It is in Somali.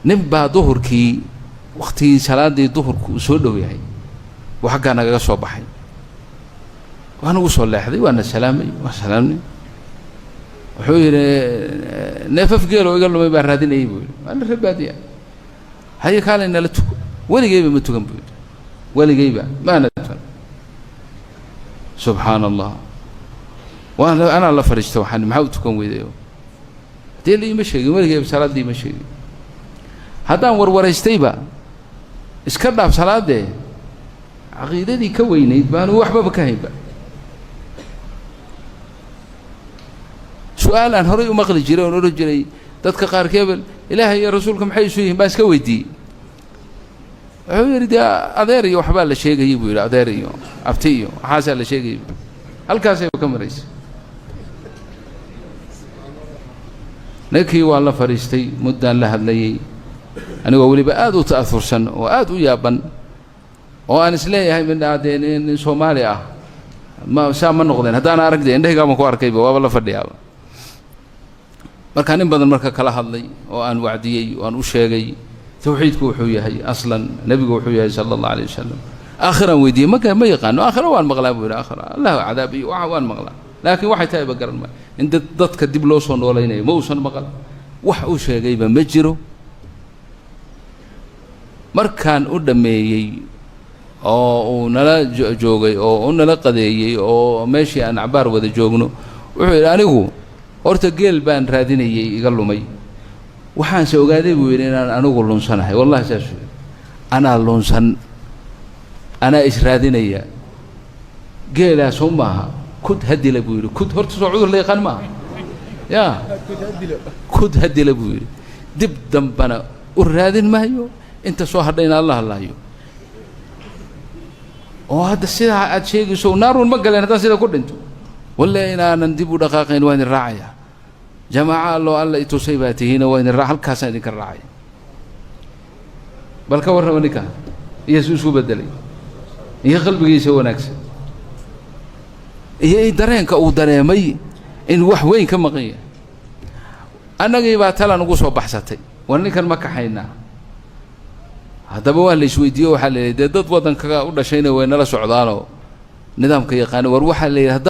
Nin baa duhurkii, waktigii salaaddii duhurku uu soo dhow yahay, buu xaggaa nagaga soo baxay, waa nagu soo leexday, waana salaamay, waa salaamnay. Wuxuu yidhi, neefaf geeloo iga lumay baan raadinayay, buu yidhi. Waa la reer baadiya. Haye, kaalay nala tuko. Weligeyba ma tukan, buu yidhi, weligeyba maana tukan. Subxaana Allah, waan anaa la fadhiista. Waxaan, maxaa u tukan weydayo? Dee la iima sheegin, weligeyba salaaddii ima sheegin. Haddaan warwaraystayba, iska dhaaf salaadee, caqiidadii ka weynayd baanu waxbaba ka haynba. Su-aal aan horay u maqli jiray oon odhan jiray dadka qaarka, hebel Ilaahay iyo rasuulka maxay isu yihiin, baan iska weydiiyey. Wuxuu yidhi, dee adeer iyo waxbaa la sheegayay, buu yidhi, adeer iyo abti iyo waxaasaa la sheegayay, halkaasayba ka maraysa. Ninkii waan la fadhiistay, muddaan la hadlayey, anigoo weliba aad u ta'aursan oo aad u yaaban oo aan isleeyahay midhaa dee nin Soomaali ah ma saa ma noqdeen. Haddaan aragde indhahaygaabaan ku arkayba, waaba la fadhiyaaba. Markaa nin badan marka kala hadlay oo aan wacdiyey oo aan u sheegay tawxiidku wuxuu yahay aslan, nebigu wuxuu yahay sala Allah alayh wasalam, aakhiraan weydiiyey. Ma yaqaano. Aakhira waan maqlaa, buu yidhi, aakhira Allah cadaab iyo waxa waan maqlaa, laakiin waxay tahay ba garan maayo. In dad dadka dib loo soo noolaynayo ma uusan maqal, wax uu sheegayba ma jiro. Markaan u dhammeeyey oo uu nala joogay oo u nala qadeeyey oo meeshii aan cabaar wada joogno, wuxuu yidhi, anigu horta geel baan raadinayey iga lumay, waxaanse ogaaday, buu yidhi, inaan anigu lunsanahay. Wallahi saasuu yidhi, anaa lunsan, anaa israadinaya, geelaa soo maaha. Kud hadila, buu yidhi. Kud horta soo cudur la yaqaan maaha ya. Kud hadila, buu yidhi, dib dambana u raadin maayo, inta soo hadhayna alla hadlaayo. Oo hadda sidaa aad sheegayso naarun ma galeen haddaan sida ku dhinto? Walle inaanan dib u dhaqaaqayn, waa idin raacaya. Jamaaca alloo Alla itusay baa tihiina, waa idin halkaasaan idinka raacaya. Bal ka warrama ninkaa iyo su isku beddelay iyo qalbigiisa wanaagsan iyo dareenka uu dareemay in wax weyn ka maqan yahay. Annagii baa talan ugu soo baxsatay, war ninkan ma kaxaynaa? Haddaba waa la isweydiiyo. Waxaa la yidhi, dee dad waddanka u dhashayna way nala socdaanoo nidaamka yaqaano. War waxaa la yidhi hadda